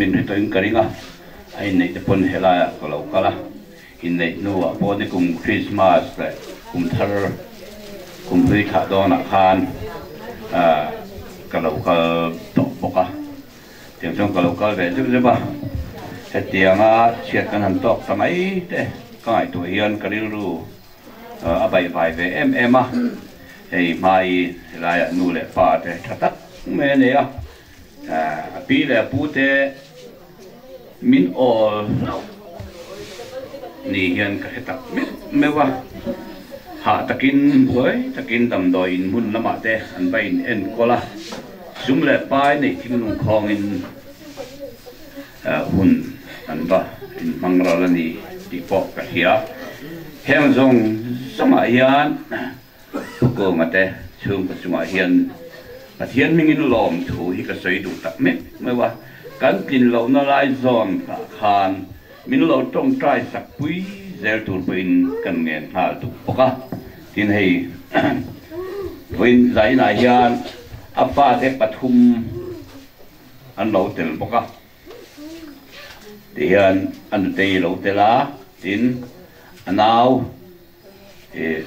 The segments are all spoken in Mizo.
min hre tawhin ka ring a, a inneih te pawn helaiah ka lo kal a, inneih hnuah pawh nikum Krismas leh kum thar kum hlui thlah dawnah khan ka lo kal tawh bawk a, tiang chuan ka lo kal ve zeuh zeuh a, hetianga chhiat kan han tawk ta mai te ka ngaihtuah hian ka rilru a baihvai ve em em a, hei hmai helaiah nu leh pa te tha tak mai a nei a, a pi leh a pu te min awl hlauh ni hian ka hre tak meuh meuh a, hah takin buai takin damdawi in hmun lamah te an va in enkawl a, sum leh pai neih thinglung khawngin hun an va inhmang ral a ni tih pawh ka hria. Heng zawng zawngah hian Thukawnga te chhungkaw chungah hian Pathian hmingin lawmthu hi ka sawi duh tak mek meuh a, kan tlin lohna lai zawn ah khan min lo tawngtai sak pui zel tur pawhin kan ngen nghal duh bawk a. Tin hei vawiin zainah hian a fate pathum an lo tel bawk a. Tihian a nutei lo tel a, tin a nau ih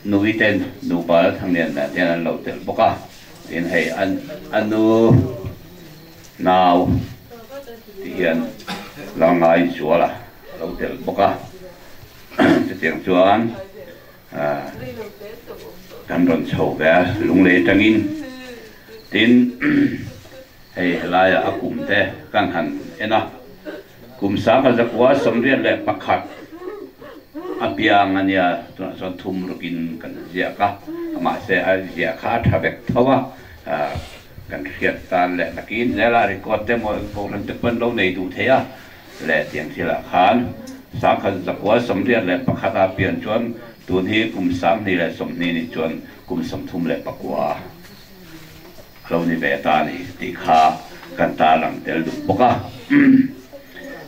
nui ten nupa la thanglian dan hian an lo tel bawk a, tin hei an a nu nau tihian langai zuala a lo tel bawk a, chutiang chuan ah kan rawn chho ve a lunglei atangin tin. Hei helaiah a kum te kan han en a, kum 1981 a piang a nia, tunah chuan thum rukin kan ziak a, mahse a ziah kha a tha vek tho a, kan hriat tan leh nakin zela record te emaw kohhran te pawh an lo nei duh thei a, leh tiang thilah khan 1981 a pian chuan tun hi kum 2020 ni chuan kum 39. A lo ni ve ta a ni tih kha kan tarlang tel duh bawk a.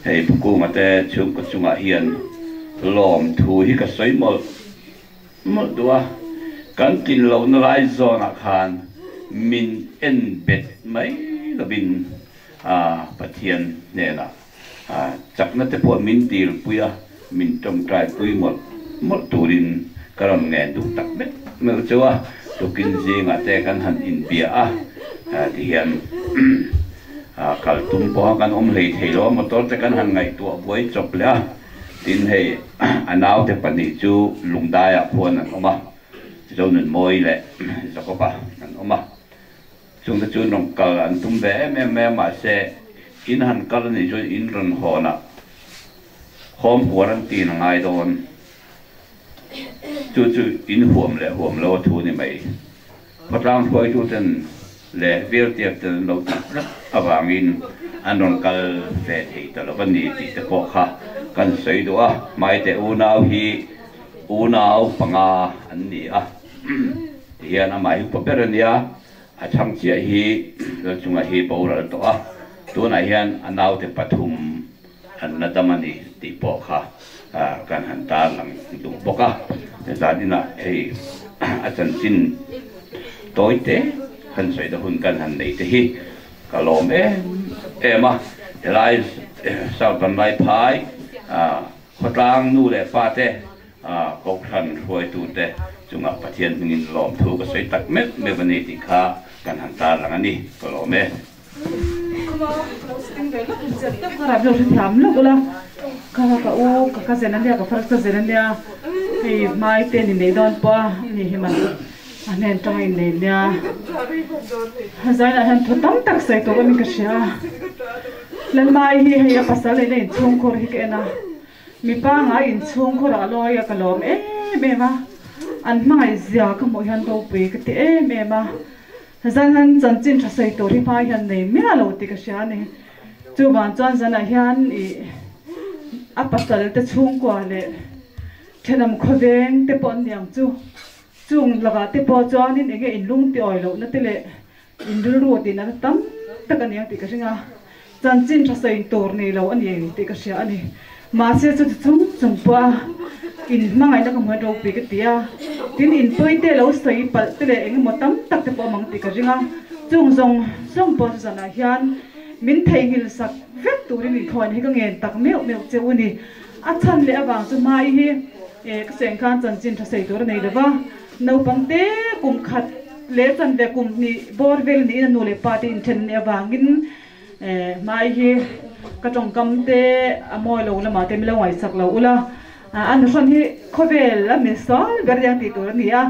Hei Pukunga te chhungkaw chungah hian lawmthu hi ka sawi mawlh mawlh duh a, kan tlin lohna lai zawnah khan min en bet mai lovin Pathian hnenah chakna te pawh min dilpui a, min tawngtai pui mawlh mawlh turin ka rawn ngen duh tak mek meuh chu a, tukin zingah te kan han inbia a, tihian kal tum pawha kan awm hlei thei lo a, motor te kan han ngaihtuah buai chawp leh a, tin hei a naute pahnih chu Lungdaiah khuan an awm a, Zonunmawi leh Jacob-a an awm a. Chungte chu rawn kal an tum ve em em mai a, mahse in han kal a nih chuan in rawn hawnah home quarantine a ngai dawn. Chu chu in huam leh huam lo a thu ni mai. Khawtlang hruaituten leh Viltiak ten an lo tih tlat avangin an rawn kal ve thei ta lo a ni tih te pawh kha kan sawi duh a. Hmaite unau hi unau panga an ni a. Tihian amah hi upa ber a nia, a chhang chiah hi Lalchunga hi boral tawh a, tunah hian a naute pathum an la dam a ni tih pawh kha kan han tarlang duh bawk a. Zan inah hei a chanchin tawi te han sawi na hun kan han nei te hi ka lawm em em a, helai South Vanlaiphai khawtlang nu leh pa te Kohhran hruaitute chungah Pathian hmingin lawmthu ka sawi tak meuh meuh a ni tih kha kan han tarlang a ni, ka lawm e. Mi pangai inchhungkhur ah lawi a ka lawm em em a, an hmangaih zia ka hmuh hian ropui ka ti em em a, zan han chanchin tha sawi tur hi hma hian nei miah lo tih ka hria a ni. Chuvang chuan zanah hian ih a pasal te chhungkua leh thenawm khawveng te pawh an ni ang chu, chung lakah te pawh chuanin enge inlung ti awi lohna te leh In rilru tih nana tam tak a ni ang tih ka hring a, chanchin tha sawi tur nei lo a ni tih ka hria a ni. Mahse chuti chung chung pawh a in hmangaihna ka hmuh hian ropui ka ti a, tin in pawite lo sawi palh te leh eng emaw tam tak te pawh a mang tih ka ring a, chung zawng zawng pawh chu zanah hian Min theihnghilh sak vek turin inthawn hi ka ngen tak meuh meuh che u ni. A chhan leh avang chu hmai hi ka seng khan chanchin tha sei tur a nei lo va, naupang te kum khat leh chanve kum hnih bawr vel niin a nu leh pa te inthen a nih avangin hmai hi ka tawngkam te a mawi lo lamah te min lo ngaihsak lo ula, a nuhrawn hi khawvel a min sawl ber riang tih tur a ni a,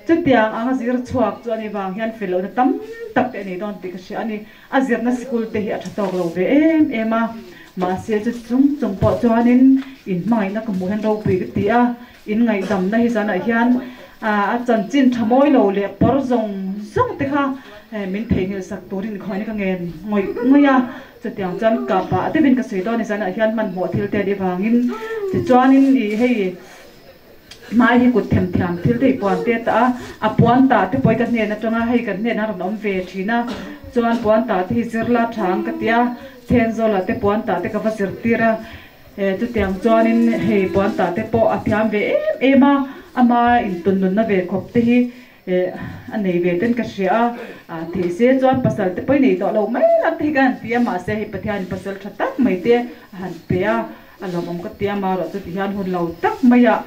chutiang anga zir chhuak chu a nih vang hian fel lohna tam tak te a nei dawn tih ka hria a ni. A zirna sikul te hi a tha tawk lo ve em em a, mahse chu chung chung pawh chuanin in hmangaihna ka hmuh hian ropui ka ti a, in ngaihdamna hi zanah hian a chanchin tha mawi lo leh pawr zawng zawng te kha min theihnghilh sak turin inkhawihna ka ngen ngawih ngawih a, chutiang chuan ka pah deuhin ka sawi dawn a ni zanah hian hmanhmawh thil te a nih vangin tichuanin ih hei Hmai hi kut them thiam thil te i puan te tah a, a puan tah te pawh hi ka hnen atanga hei kan hnenah a rawn awm ve thin a, chuan puan tah te hi zirla tha ang ka ti a, Thenzawl ah te puan tah te ka va zirtir a, chutiang chuanin hei puan tah te pawh a thiam ve em em a, ama intunnunna ve khawp te hi a nei ve ten ka hria a, theih se chuan pasal te pawh i nei tawh lo mai ang te hi ka han ti a, mahse hei Pathianin pasal tha tak mai te a han pe a. A lawmawm ka ti a, marawh chu tihian hun lo tak maiah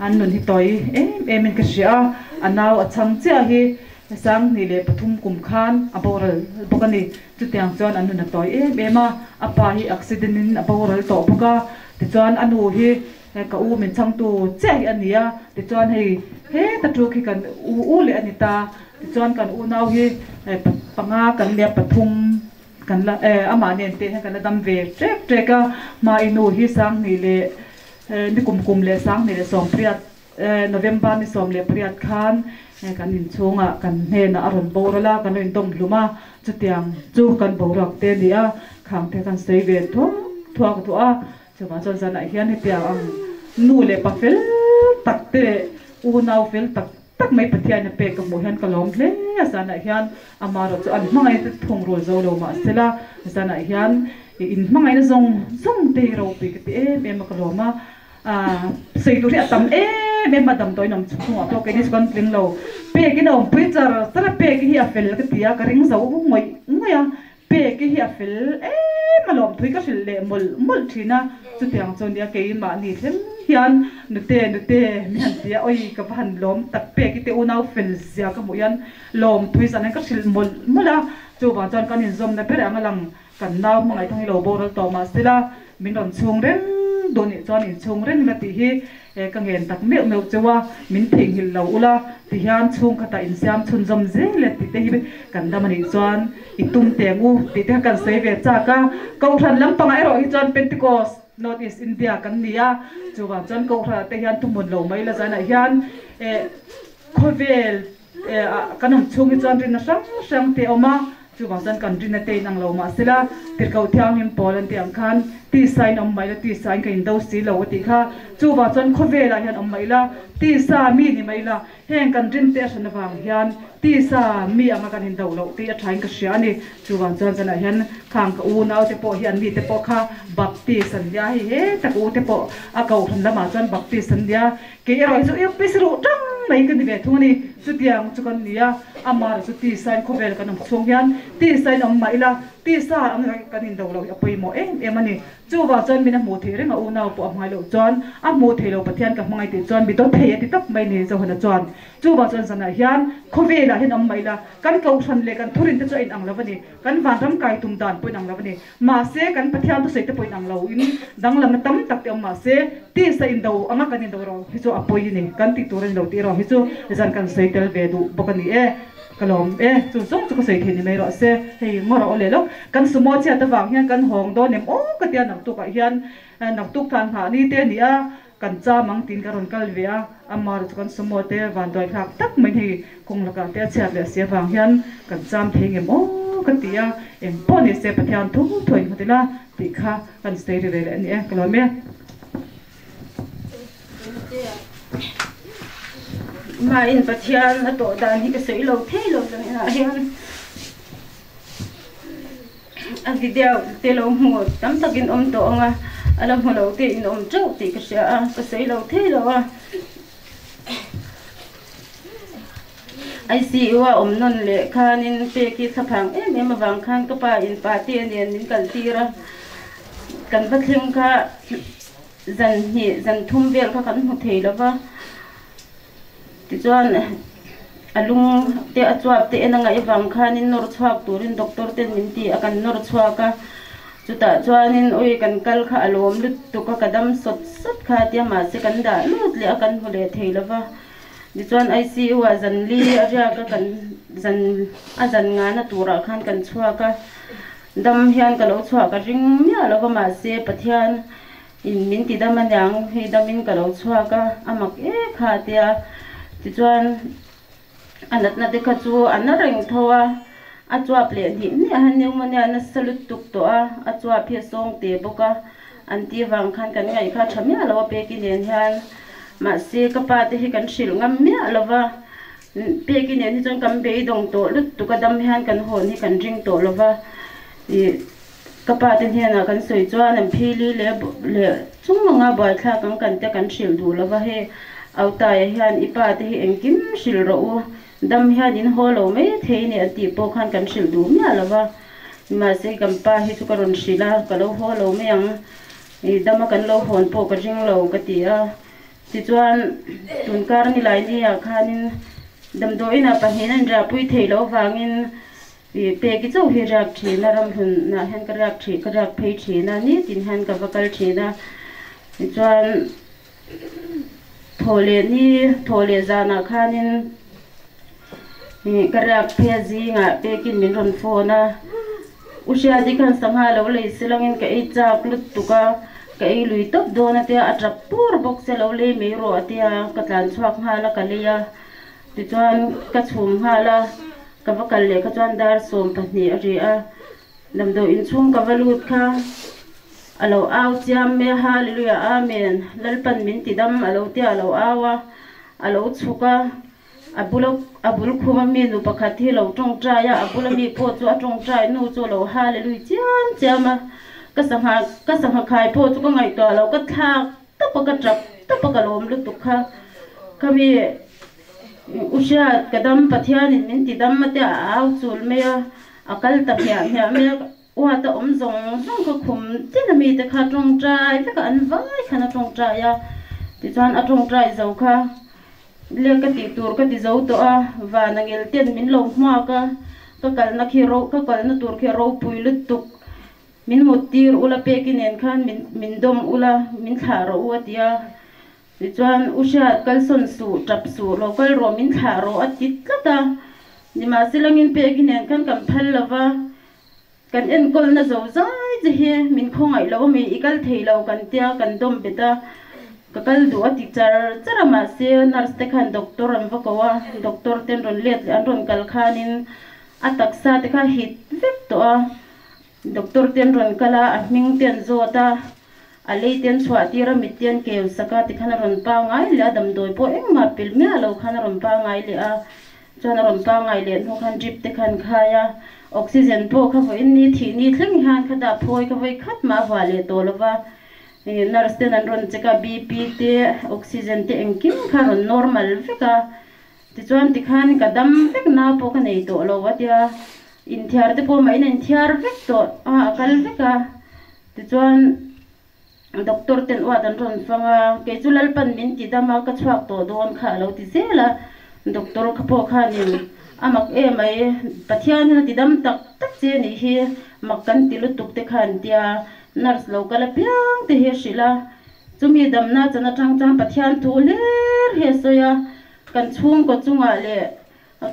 an nun hi tawi em em in ka hria a, a nau a chhang chiah hi 2003 kum khan a boral bawk a ni. Chutiang chuan an nun a tawi em em a, a pa hi accident in a boral tawh bawk a, tichuan a nu hi ka u min chhangtu chiah hi a ni a, tichuan hei heta tuk hi kan u u leh a ni ta, tichuan kan unau hi panga kan nia pathum. Kan la e, amah nen te hian kan la dam ve ṭek ṭek a, hmai nu hi 2000 leh ni kum kum leh 2018 November ni 18 khan kan inchhungah kan hnenah a rawn boral a, kan lo indawm hlum a, chutiang chu kan boruak te a ni a, khang te kan sawi ve thuak thuak duh a, chuvang chuan zanah hian hetiang ang nu leh pa fel tak te leh unau fel tak Tak mai Pathian a pek ka hmuh hian ka lawm hle a, zanah hian amarawh chu an hmangaihna te thungrul zo lo mahsela zanah hian in hmangaihna zawng zawng te hi ropui ka ti em em a ka lawm a, sawi tur hi a tam em em a damdawiin awm chhungah pawh keini chu kan tling lo pekin a awmpui char char a pek hi a fel ka ti a ka ring zo ngawih ngawih a. Peki hi a fel em a lawmthui ka hrilh leh mawlh mawlh thin a, chutiang chu nia keimahni thleng hian nute nute mi han ti a, awi ka va han lawm tak Peki te unau fel zia ka hmuh hian lawmthui zan hian ka hrilh mawlh mawlh a, chuvang chuan kan inzawmna ber ang a lang kan nau hmangaih thang hi lo boral tawh mahsela min rawn chhung reng duh nih chuan inchhung reng ila tih hi He ka ngen tak meuh meuh cheu a, min theihnghilh lo ula ti hian chhungkhatah insiam chhunzawm zel e tih te hi kan dam a nih chuan i tum teng u tih te kha kan sawi ve chak a. Kohhran lampangah erawh hi chuan Pentecost North East India kan ni a, chuvang chuan Kohhranah te hian thuhmun lo mai la zanah hian eh khawvel kan awm chhung hi chuan rinna hrang hrang te a awm a, chuvang chuan kan rinna te inang lo mahsela Tirhkoh Thianghlim Pawl an tih ang khan tisa in awm mai la, tisa in ka indo si lo a tih kha, chuvang chuan khawvelah hian awm mai la, tisa mi ni mai la, heng kan rin te a hran avang hian tisa mi anga kan indo loh tih a thain ka hria a ni. Chuvang chuan zanah hian khang ka unau te pawh hi an mi te pawh kha Baptist an nia, hei heta ka u te pawh a kohhran lamah chuan Baptist an nia, Kei erawh hi chu earpiece ruh tang mai ka ni ve thung a ni. Chutiang chu kan ni a, amah erawh chu tisa in khawvel kan awm chhung hian tisa in awm mah ila, tisa ang kan indo lo hi a pawimawh em em a ni. Chuvang chuan min a hmuh theih reng a unau pawh a hmangaih loh chuan a hmuh theih lo Pathian ka hmangaih tih chuan mi dawt thei a ti tawp mai ni Johana chuan. Chuvang chuan zanah hian khawvelah hian awm mah ila, kan kohhran leh kan thurin te chu a inang lo a ni. Kan vanram kai tum dan pawh inang lo a ni. Mahse, kan Pathian thusawi te pawh inang lo in danglamna tam tak te awm mahse, tisa indo anga kan indo erawh hi chu a pawi a ni, kan tih tur a ni lo tih erawh hi chu zan kan sawi tel ve duh bawk a ni e. Ka lawm e, chu zawng chu ka sawi thei ni mai rawh se, hei ngaw rawh aw leh lo, kan sumo chhiat avang hian kan hawng dawn em aw ka tia naktukah hian naktuk than nghah ni te a ni a, kan cham ang tiin ka rawn kal ve a, amah erawh chu kan sumo te vanduai thlak tak maiin hei kawng lakah te a chhiat leh si avang hian kan cham thei ngem aw ka ti a, eng pawh ni se Pathian thu thuai nghawt ila tih kha kan sawi ri ve leh a ni e, ka lawm e. Mahin Pathian a tawh dan hi ka sawi lo thei lo zanah hian A video te lo hmu tam takin awm tawh ang a, a la hmu lo te in awm teuh tih ka hria a, ka sawi lo thei lo a. ICU a awm nawn leh khanin pek hi thlaphang em em avang khan ka pa in pa te nen min kal tir a, kan va thleng kha zan hnih zan thum vel kha kan hmu thei lo va, tichuan a lung te a chuap te en a ngaih avang khanin nawr chhuak turin doctor ten min ti a, kan nawr chhuak a, chutah chuanin awi kan kal kha a lawm lutuk a, ka dam sawt sawt kha tia mahse kan dah lut leh a kan hmu leh thei lo va. Tichuan ICU ah zan li a riak a kan zan a zan ngana turah khan kan chhuak a, dam hian ka lo chhuah ka ring miah lo va mahse Pathian in min ti dam aniang hei damin ka lo chhuak a, a mak e kha tia tichuan a natna te kha chu a na reng tho a, a chuap leh hnih hnih a han pneumonia nasa lutuk tawh a, a chuap hi a sawng te bawk a. An tih vang khan kan ngaih kha tha miah lo a Peki nen hian. Mahse ka pa te hi kan hrilh ngam miah lo va, Peki nen hi chuan kan beidawng tawh lutuk a dam hian kan hawn hi kan ring tawh lo va. Ih ka pa te hnenah kan sawi chuan an phili leh leh chung anga buaithlak ang kan te kan hrilh duh lo va, hei Autaia hian i pa te hi engkim hrilh rawh u, dam hian in haw lo mai thei a ni an tih pawh khan kan hrilh duh miah lo va. Mahse kan pa hi chu ka rawn hrilh a, ka lo haw lo mai ang, i dama kan lo hawn pawh ka ring lo ka ti a. Tichuan tunkar nilai ni-ah khanin damdawiinah pahnihin an riahpui theih loh avangin i peki chauh hi riak thin a, ramhlunah hian ka riak thih ka riak phei thin a, nitin hian ka va kal thin a. Tichuan thaw leh ni thaw leh zanah khanin Ih ka riak phei a zingah pekin min rawn phone a, U Hriati khan sangha lo lei se langin ka ei chak lutuk a, ka ei lui tawp dawn a tia a tap pur bawk se lo lei mai rawh a tia ka tlan chhuak nghal a ka lei a, tichuan ka chhum nghal a, ka va kal leh kha chuan dar 12 a ri a, damdawi inchhung ka va lut kha a lo au chiam mai a, Hallelujah Amen Lalpan min ti dam a lo tia a lo au a, a lo chhuk a. A bula a bul khum a mi nu pakhat hi lo tawngtai a, a bula mi pawh chu a tawngtai nu chu a lo hallelui chiam chiam a, ka sangha ka sangha khai pawh chu ka ngaihtuah loh ka thlak tawp a ka tap tawp a ka lawm lutuk kha khami u hriat ka dam Pathianin min ti dam a tia a au chul mai a, a kal ta hmiah hmiah mai a, uat a awm zawng zawng kha khum tin a mite kha tawngtai vek a an vai khan a tawngtai a, tichuan a tawngtai zo kha. Le ka tih tur ka ti zo tawh a, van a ngel ten min lo hmuak a, ka kalna khi ro ka kalna tur khi a ropui lutuk, min mut tir ula peki nen khan min min dawm ula min thlah rawh u a ti a, tichuan u hriat kalsawn suh tap suh lo kal rawh min thlah rawh a ti tlat a, nimahselangin peki nen khan kan phal lo va. Kan enkawlna zo zai che hi min khawngaih lo ami, i kal thei lo kan tia kan dawm bet a, ka kal duh a ti char char a mahse nurse te khan doctor an va ko a, doctor ten rawn let leh an rawn kal khanin a taksa te kha hit vek tawh a, doctor ten rawn kal a, a hming te an zawt a, a lei te an chhuah tir a, mit te an keu sak a tikhan a rawn pangai leh a, damdawi pawh engmah pel miah lo khan a rawn pangai leh a. Chuan a rawn pangngai leh hnu khan drip te khan khai a, oxygen pawh kha vawiin ni thih ni thleng hian kha dah phawi kha vawi khat mah a vuah leh tawh lo va, nurse ten an rawn check a, BP te oxygen te engkim kha a rawn normal vek a, tichuan tikhan ka dam vek nau pawh ka nei tawh lo a tia, inthiar te pawh mah in a inthiar vek tawh a, a kal vek a, tichuan. Doctor ten uat an rawn fang a, kei chu Lalpan min ti dam a, ka chhuak tawh dawn kha a lo ti zel a. Doctor kha pawh khanin a mak em mai, Pathian hian a ti dam tak tak che nih hi, mak kan ti lutuk te kha an tia, nurse lo kal apiang te hi a hrilh a. Chumi damna chan atang chuan Pathian thu hler hi a sawi a, kan chhungkaw chungah leh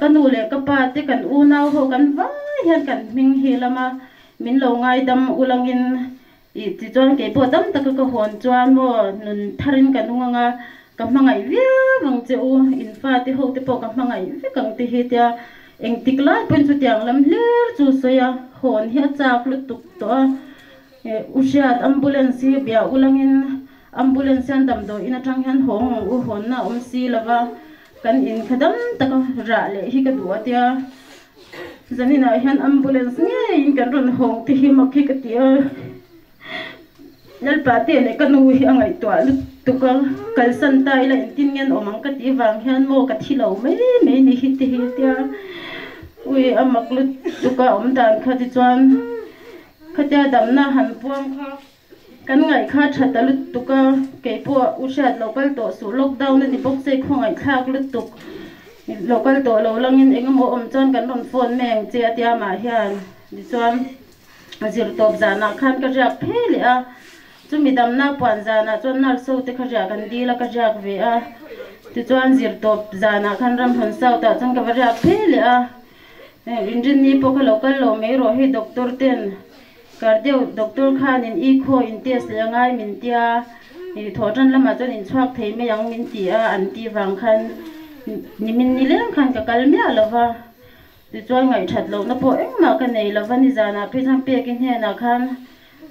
Ka nu leh ka pa te kan unau ho kan vai hian kan hming hi lama min lo ngaidam ulangin Ih tichuan kei pawh dam taka ka hawn chuan maw nun tharin ka nung anga ka hmangaih viau ang che u, in fate ho te pawh ka hmangaih vek ang te hi tia engtik lai pawhin chutiang lam hlir chu sawi a, hawn hi a chak lutuk tawh a, u hriat ambulance hi bia ulangin ambulance hian damdawi in atang hian hawng ang u hawnna a awm si lova kan in kha dam taka rah leh hi ka duh a tia. Zaninah hian ambulance ngeiin kan rawn hawng te hi mak hi ka ti a, Lalpa te leh ka nu hi a ngaihtuah lutuk. tuk a, kalsan ta ila engtin nge an awm ang ka tih vang hian maw ka thi lo mai mai ni hi ti hi tia ui a mak lutuk a awm dan kha tichuan khatia damna han puang kha kan ngaih kha tha ta lutuk a, keipawh u hriat lo kal tawh suh lockdown a ni bawk che khawngaihthlak lutuk lo kal tawh lo langin engemaw awm chuan kan rawn phone mai ang che a tia mah hian tichuan zirtawp zanah khan ka riak phei leh a. Chumi damna puan zanah chuan nurse ho te kha riah kan dil a, ka riak ve a. Tichuan zirtawp zanah khan Ramhlun South ah chuan ka va riak phei leh a. Inrinni pawh kha lo kal lo mai rawh hei doctor ten cardio doctor khanin i khaw in test leh angai min tia i thawhtan lamah chuan in chhuak thei mai ang min ti a an tih vang khan nimin nileng khan ka kal miah lo va. Tichuan ngaihthat lohna pawh engmah ka nei lo va, nizanah phei chuan pek i hnenah khan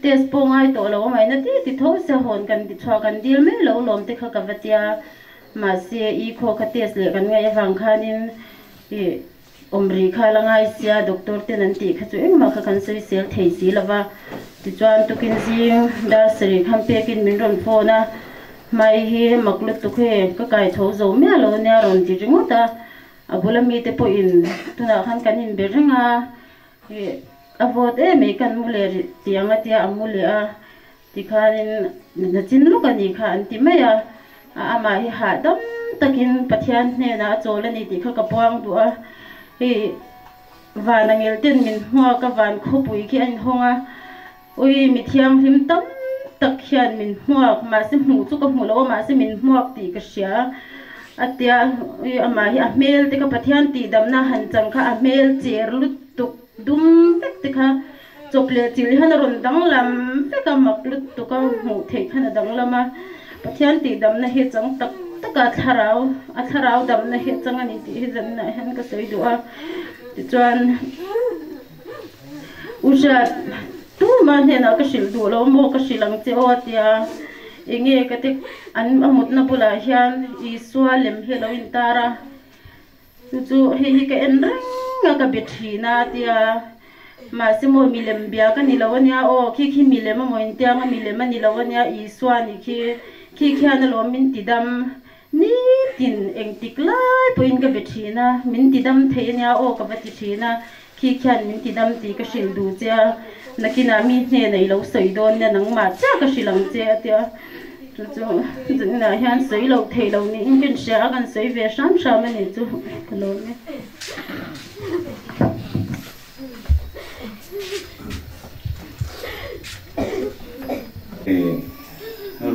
Test pawh ngai tawh lo a ngaihna ti ti tho sia hawn kan ti chhuah kan dil mai lo lawm te kha ka va tia mahse i khaw kha test leh kan ngaih avang khanin i awm rih kha la ngai sia doctor ten an tih kha chu engmah kha kan sawi sel thei si lo va tichuan tukin zing dar sarih khan pekin min rawn phone a hmai hi mak lutuk he ka kai tho zo miah lo ania rawn ti ringawt a a bula mite pawhin tunah khan kan inbe reng a. Ih, a vawt em mai kan mu leh rih tih ang a tia a mu leh a, tikhanin na chin lawk a nih kha an ti mai a, a amah hi hahdam takin Pathian hnenah a chawl a ni tih kha ka puang duh a, hei van a ngel ten min hmuak a, van khawpui khi a inhawng a, ui mi thianghlim tam tak hian min hmuak, mahse hmuh chu ka hmu lo a, mahse min hmuak tih ka hria a tia, ui amah hi a hmel te kha Pathian tihdamna han chang kha a hmel cher lut. Tuk dum vek te kha chawp leh chilh hian a rawn danglam vek a, mak lutuk a hmuh theih khan a danglam a, Pathian tihdamna hi chang tak tak a thlarau a thlarau damna hi a chang a ni tih hi zanah hian ka sawi duh a, tichuan U Hriat tuma hnenah ka hrilh duh lo maw ka hrilh ang che aw a tia, enge ka ti an a mutna bulah hian Isua lem hi a lo intar a. Chu chu hei hi ka en reng a ka be thin a tia mahse maw milem bia ka ni lo ania aw khi khi milem amaw intiang a milem a ni lo ania Isua nih khi khi khian alawm min ti dam nitin engtik lai pawhin ka be thin a min ti dam thei ania aw ka va ti thin a khi khian min ti dam tih ka hrilh duh che a nakinah mi hnenah i lo sawi dawn nia nangmah chiah ka hrilh ang che a tia. Chu chu zinah hian sawi loh theih loh niin ka inhria a, kan sawi ve hram hram a nih chu ka lawm e.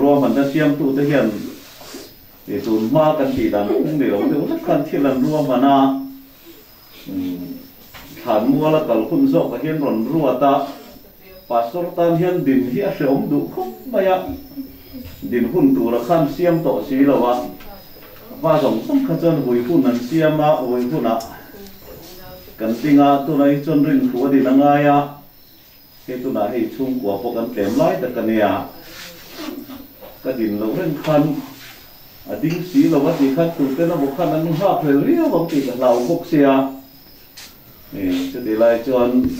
Ruahmanna siamtute hian tun hma kan tih dan phung ni lo deuh hlek khan thil an ruahman a, Thlan muala kal hun zawkah hian rawn ruat a, Pastor tan hian din hi a hrehawm duh khawp mai a, din hun tura khan siam tawh si lo a, hma zawng zawng kha chuan vui hun an siam a, vui hunah kan ding a, tunah hi chuan rin thu a din a ngai a, hei tunah hei chhungkua pawh kan tlem lai tak a nia, ka din loh reng khan A ding si lo a tih khan tuten a maw khan an nghak hlel riau ang tih ka hlau bawk sia. Chutih lai chuan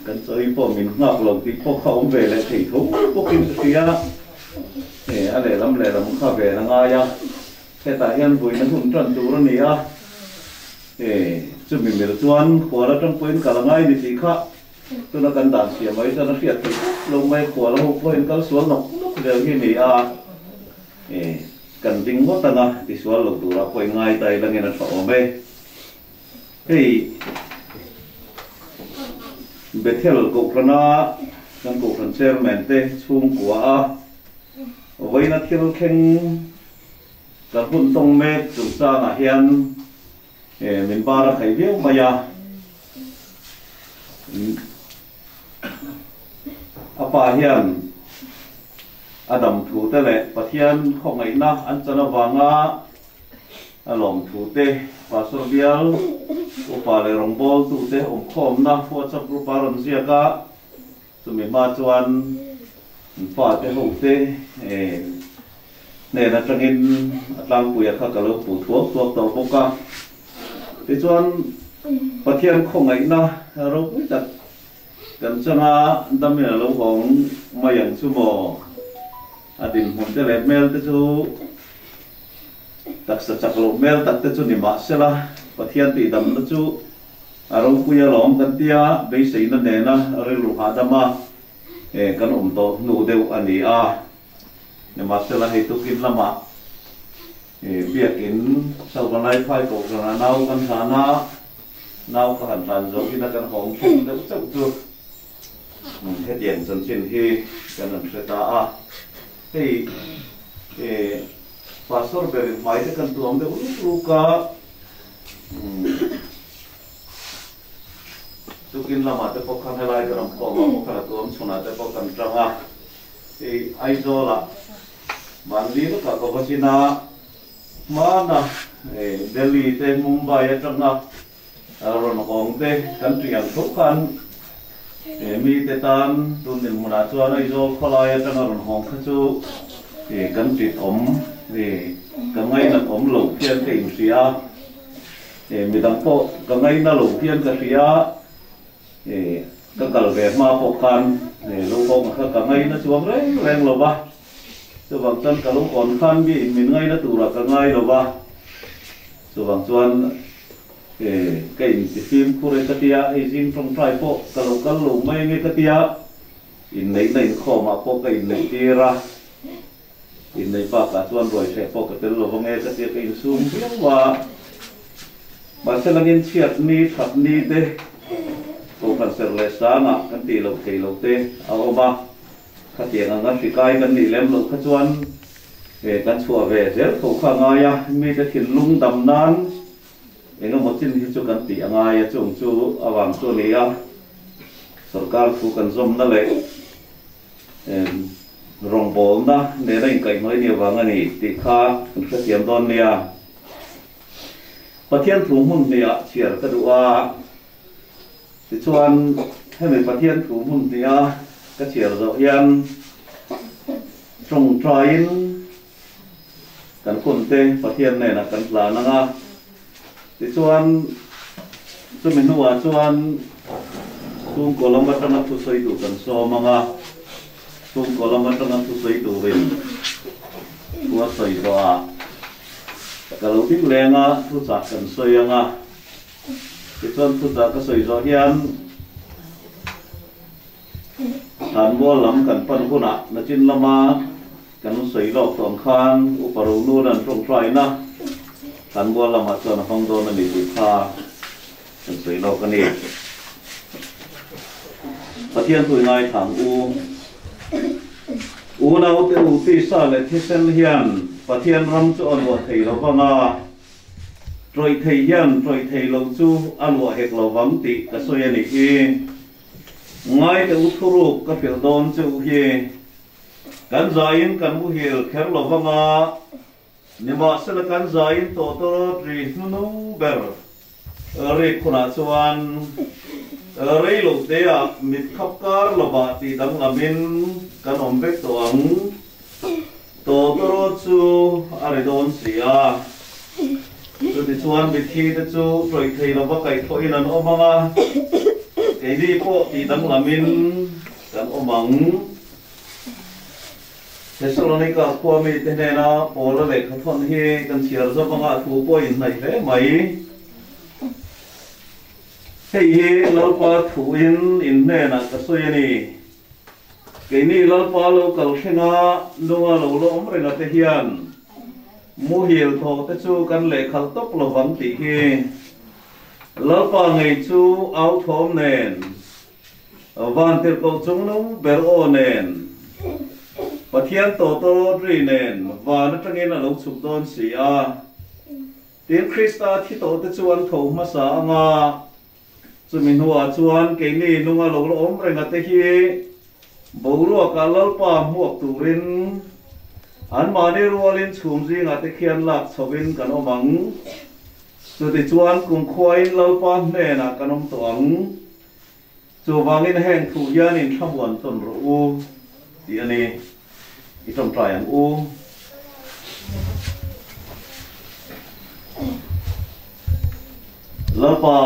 kan chawi pawh min nghak lo tih pawh kha awm ve leh thei tho bawkin ka hria. A lehlam lehlam kha ven a ngai a, hetah hian vuina hun tan tur a ni a. Chumi mil chuan khual atang pawhin kal a ngai ni tih kha tuna kan dan siam mai chuan a hriat theih lo mai khual ho pawhin kal sual nawk nawk zel hi a ni a. E, kan ding ngawt anga tisual lo turah pawh i ngai ta ila ngen a tha awm e. Hei Bethel Kohhrana kan Kohhran Chairman te chhungkua a vawiina thil thleng kan hun tawng mek chungchangah hian e min bar a khai viau mai a. A pa hian a dam thu te leh Pathian khawngaihna an chan avanga a lawm thu te Pastor bial upa leh rawngbawltute awmkhawmna WhatsApp group a rawn ziak a, chumi hma chuan an fate ho te hnen atangin a tlangpuia kha ka lo hmuh thuak thuak tawh bawk a. Tichuan Pathian khawngaihna ropui tak kan changa damin a lo hawng mai ang chu maw? A dinhmun te leh hmel te chu taksa chak loh hmel tak te chu ni mah sela, Pathian tihdamna chu a ropui alawm kan tia beiseina nena rilru hahdam a kan awm tawh hnu deuh a ni a. Nimahsela hei tukin lamah Biakin Salvanlaiphai Kohhranah nau kan hlan a, nau ka han hlan zo ina kan hawng thleng deuh chauh chu hetiang chanchin hi kan han hre ta a. Hei Pastor berin hmai te kan tuam deuh luk luk a, tukin lamah te pawh khan helai kan awm khawm ah pawh khan a tuam chhunah te pawh kan tang a. Hei Aizawlah Manli lawkah ka va zin a, hmana Delhi te Mumbai atanga rawn hawng te kan ṭih ang tho khan mite tan tun dinhmunah chuan Aizawl khawlai atanga rawn hawng kha chu kan ṭit awm, ka ngainat awm lo hian ka inhria a, midang pawh ka ngaina lo hian ka hria a. Ka kal ve hma pawh khan lo kawng kha ka ngaina chuang reng reng lo va, chuvang chuan ka lo kawn khan mi in min ngaina turah ka ngai lo va, chuvang chuan ka inti fimkhur e ka tia, hei zing tawngtai pawh ka lo kal lo mai ange ka tia, inneihna inkhawmah pawh ka inneih tir a, inneih bakah chuan ruaitheh pawh ka tel lo ange ka tia ka insum viau a. Mahse langin chhiat ni that ni te Kohhran serh leh sangah kan tih loh theih loh te a awm a, khatiang anga hri kai kan nih lem loh kha chuan kan chhuah ve zel tho kha a ngai a, mite thinlung dam nan eng emaw chin hi chu kan tih a ngai a, chung chu avang chu a ni a, sorkar thu kan zawmna leh rawngbawlna nena inkaihhnawih ni avang a ni tih kha kan hrethiam dawn nia. Pathian thu hmun hniah chhiar ka duh a, tichuan hemi Pathian thu hmun hniha ka chhiar zawh hian tawngtaiin kan hunte Pathian hnenah kan hlan ang a, tichuan chumi hnuah chuan chhungkaw lam atanga thusawi tur kan sawm ang a, chhungkaw lam atanga thusawi turin thu a sawi zawh ah. Ka lo ding leng a, thuchah kan sawi ang a. Tichuan thuchah ka sawi zawh hian Thanmual lam kan pan hunah nachin lama kan sawi lawk tawh ang khan Upa Ronu'n an tawngtaina Thanmual lamah chuan a hmang dawn a ni tih kha kan sawi lawk a ni. Pathian thu i ngaithla ang u. Unaute u tisa leh thisen hian Pathian ram chu a luah thei lo vang a, tawih thei hian tawih thei lo chu a luah hek lo vang tih ka sawi a nih hi. Ngaite u thuruk ka hrilh dawn che u hi. Kan zaiin kan muhil kher lo vang a, nimahsela kan zaiin tawtawrawt ri hnunu ber Rik hunah chuan rei lo teah mit khap kar lovah tih danglamin kan awm vek tawh ang. Tawtawrawt chu a ri dawn si a. Chutichuan mitthi te chu tawih thei lova kaihthawhin an awm ang a, keini pawh tih danglamin kan awm ang. Thessalonika khua mite hnena Paula lehkha thawn hi kan chhiar zawk anga a thu pawh inhnaih hle mai. Hei hi Lalpa thuin in hnenah ka sawi a ni. Keini Lalpa lo kal thlenga nunga lo la awm renga te hian muhil thawh te chu kan lehkhalh tawp lovang tih hi Lalpa ngei chu au thawm nen Vantirhkoh chung no ber aw nen, Pathian tawtawt ri nen van atangin a lo chhuk dawn si a. Tin, Krista thi tawhte chu an tho hmasa ang a, chumi hnuah chuan keini nunga lo la awm renga te hi boruakah Lalpa hmuak turin anmahni rualin chhum zingah te khian lak chhoin kan awm ang. Chutichuan kumkhuain Lalpa hnenah kan awm tawh ang. Chuvangin heng thu hian in thlamuan tawn rawh u tih a ni. I tawngtai ang u. Lalpa,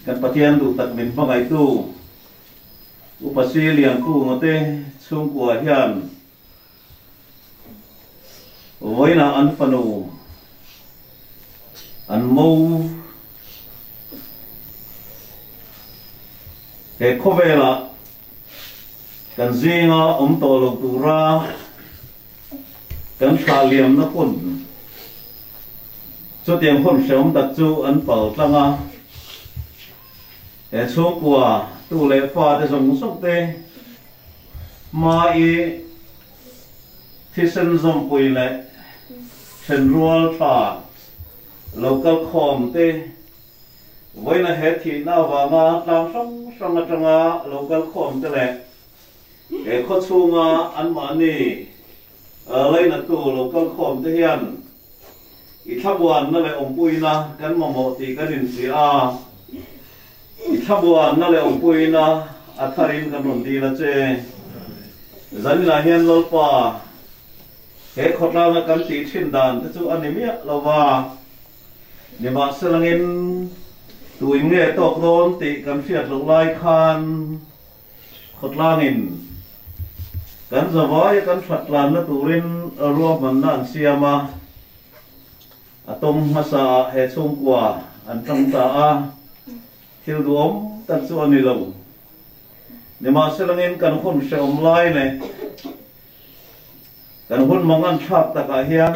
kan Pathian duh tak min hmangaihtu Upa Si Liankunga te chhungkua hian. Vawiinah an fanu an mo he khawvelah kan zinga awm tawh lo tura kan thlah liamna hun chutiang hun hrehawm tak chu an pal tlang a. He chhungkua tu leh fate zawng zawng te hma i Thisen zawmpui leh thenrual tha lo kal khawm te, vawiina he thihna avanga tlang hrang hrang atanga lo kal khawm te leh he khaw chhunga anmahni lainatu lo kal khawm te hian i thlamuanna leh awmpuina kan mamawh tih kan inhria a, i thlamuanna leh awmpuina a tharin kan rawn dil a che. Zaninah hian Lalpa, he khawtlanga kan tih thin dan te chu a ni miah lo va, nimahselangin tuin nge tawk dawn tih kan hriat loh lai khan, Khawtlangin kan zavaia kan hratlanna turin ruahmanna an siam a, a tawm hmasa ah he chhungkua an tang ta a, thil duhawm tak chu a ni lo. Nimahselangin kan hun hrehawm lai leh kan hun mangan thlak takah hian.